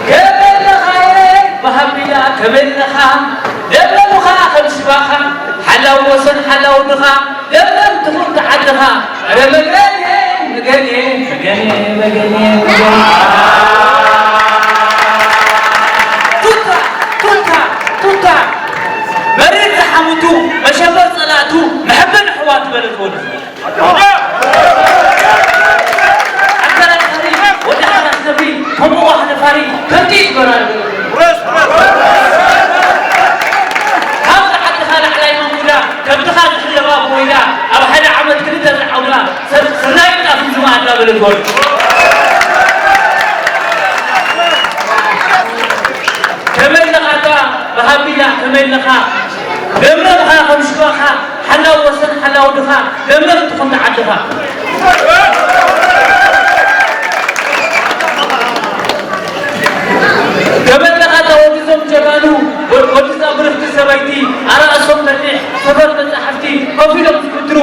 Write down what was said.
ከመይ ኣለኻ? የይ በሃቢላ፣ ከመይ ኣለኻ? ለምለም ኸኣ ከም ሽባኻ፣ ሓላው ወሰን ሓላው ድኻ፣ ለምለም ትኹን ተዓድኻ። ኧረ መገኔ፣ መገኔ፣ መገኔ፣ መገኔ፣ መገኔ። ቱታ፣ ቱታ፣ ቱታ። መሪር ዝሓሙቱ፣ መሸበር ጸላእቱ፣ መሐበን ኣሕዋት በለት ወዲ። ኣከራካሪ፣ ወዲ ሓራስ ነብሪ፣ ከምኡ ዋህ ነፋሪ፣ ከምቲ ይግበራሉ። ካብ ዝዓድኻ ላዕላይ መንጉዳ፣ ከብትኻ ዝሕለባ ብወይዳ፣ ኣብ ሓደ ዓመት ክልተ ዝዓውዳ፣ ሰብ ስርናይ ጣፍ ዝማኣዳ በለት ወዲ። ከመይ ኣለኻ ኣታ ብሃቢላ፣ ከመይ ኣለኻ? ለምለምኻ ከም ሽባኻ፣ ሓላው ወሰን ሓላው ድኻ፣ ለምለም ትኹን ዓድኻ። ከመይ ኣለኻ ኣታ ወዲ ዞም ጀጋኑ፣ ወ-፣ ወዲ እዛ ብርኽቲ ሰበይቲ፣ ኣራእሶም በሊሕ፣ ሰፈር መጻሕፍቲ፣ ኮፍ ኢሎም ዝፍትሩ፣